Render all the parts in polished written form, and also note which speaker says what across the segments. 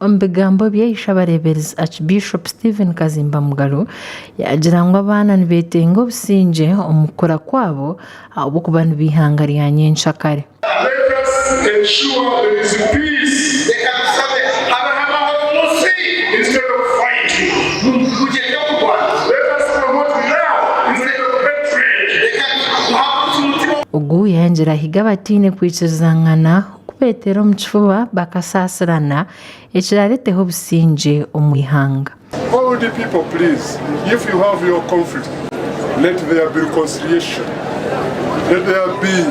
Speaker 1: Omu bigambo bye, Ishabareeberezi Archbishop Stephen Kazimba Mugalu yaagira ngu abaana nibeetenga obusingye omu kukura kwabo ahabw'okuba nibo eihanga rya nyenkyakare.
Speaker 2: Let us ensure there is peace.
Speaker 3: Reka tushabe habeho amahoro omu nsi.
Speaker 2: Instead of fighting.
Speaker 3: Mu gihe ky'okurwana.
Speaker 2: Let us promote love instead of hatred.
Speaker 3: Reka tuhagurukye omutima.
Speaker 1: Ogu yaagira ahiga abataine kwikirizangana kubeeteera omu kifuba bakasaasirana ekiraareeteho obusingye omu ihanga.
Speaker 2: All the people please if you have your conflict let there be reconciliation let there be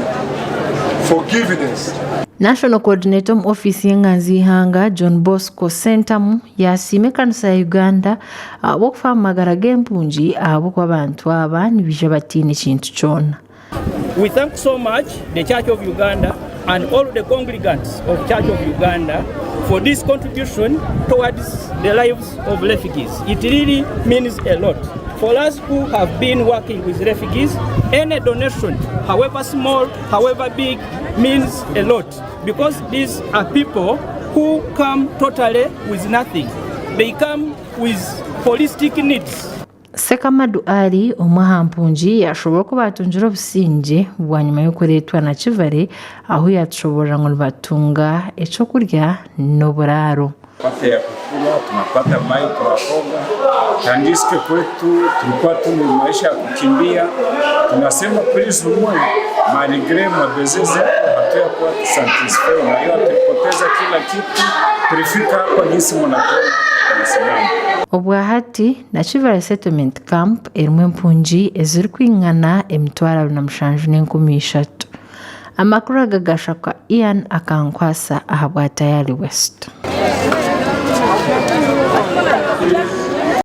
Speaker 2: forgiveness.
Speaker 1: National Coordinator omu ofiisi y'enganzi y'eihanga John Bosco Ssentamu yaasiima ekanisa ya Uganda ahabw'okufa aha magara g'empungi ahabw'okuba abantu aba nibaija bataine kintu kyona.
Speaker 4: We thank so much the Church of Uganda and all the congregants of Church of Uganda for this contribution towards the lives of refugees. It really means a lot. For us who have been working with refugees, any donation, however small, however big, means a lot because these are people who come totally with nothing. They come with holistic needs.
Speaker 1: Ssekamadu Ali omwe aha mpungi yaashoboorora oku baatungire obusingye bwanyima y'okureetwa Nakivale ahu yaatushoboorora ngu nibatunga eky'okurya n'oburaaro.
Speaker 5: Tunapata ya kukula, tunapata mai tunakoga, tandis que kwetu tulikuwa tu ni maisha ya kukimbia, tunasema plus ou moins malgre mabesoin zetu hatuyakuwa satisfait, unajua tulipoteza kila kitu, tulifika hapa gisi munatuona tunasimama.
Speaker 1: Obwahati, Nakivale Settlement Camp erimu empungi ezirikwingana 7,300. Amakuru aga gashakwa Ian Akankwasa ahabwa Tayari West.